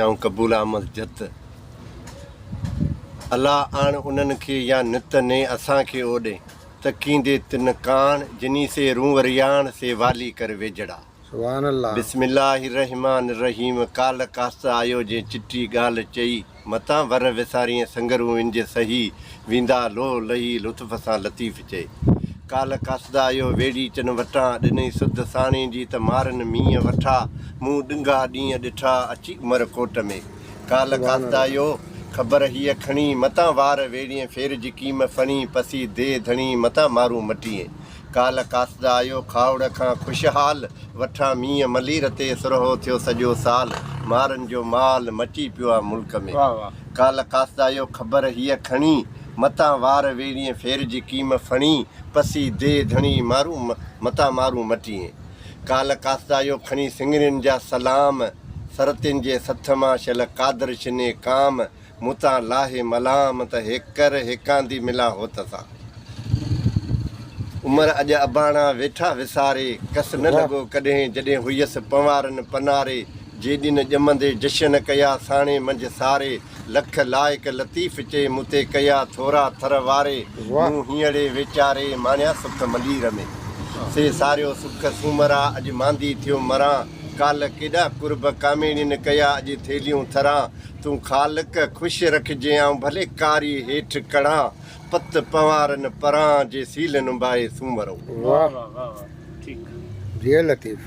آئون قبول آمد جت. الله آڻ انهن کي يا نت ني اسان کي اوڏي، تڪيندي تن ڪاڻ، جني سي رون ورياڻ، سي والي ڪر ويجهڙا. سبحان الله. بسم الله الرحمٰن الرحيم ڪالهه قاصد آيو جنهن چٽي ڳالهه چئي، متان ور وساريين سنگرون انج سهي، ويندا لوهه لهي لطف سان لطيف چئي. ڪالهه قاصد آيو ويڙهيچن وٽان، ڏنئي سڌ ساڻي جي ته مارن مينهن وٺا، مون ڏنگا ڏينهن ڏٺا، اچي عمر ڪوٽ ۾. ڪالهه سبحان قاصد الله. آيو خبر هيء کڻي، متان وار ويڙهين ڦير جي ڪيم ڦڻي، پسي ديهه ڌڻي، متان مارون مٽيين. ڪالهه قاصد آيو کاهوڙ کان خوشحال، وٺان مينهن ملير تي سرهو ٿيو سڄو سال، مارن جو مال مچي پيو آ ملڪ ۾. ڪالهه قاصد آيو خبر هيء کڻي، متان وار ويڙهين ڦير جي ڪيم ڦڻي، پسي ديهه ڌڻي، مارون متان مارون مٽيين. ڪالهه قاصد آيو کڻي سڱرين جا سلام، سرتين جي سٿ مان شل قادر شني ڪام، مون تان لاهي ملام ته هيڪر هيڪاندي ملان هوت سان. عمر اڄ اباڻا ويٺا وساري، ڪس نه لڳو ڪڏهن جڏهن هيس پنوارن پناري، جيڏين ڄمندي جشن ڪيا ساڻي منجهه ساري، لک لائق لطيف چئي مون تي ڪيا ٿورا ٿر واري، مون هينئڙي ويچاري ماڻيا سک ملير ۾. سي ساريو سک سومرا اڄ ماندي ٿيو مران، ڪالهه ڪيڏا قرب ڪاميڻين ڪيا اڄ ٿيلهيون ٿران، تون خالق خوش رکجين آئون ڀلي ڪاري هيٺ ڪڙهان، پت پنوارن پران جي سيل نڀائي سومرو. واھ جيئي لطيف.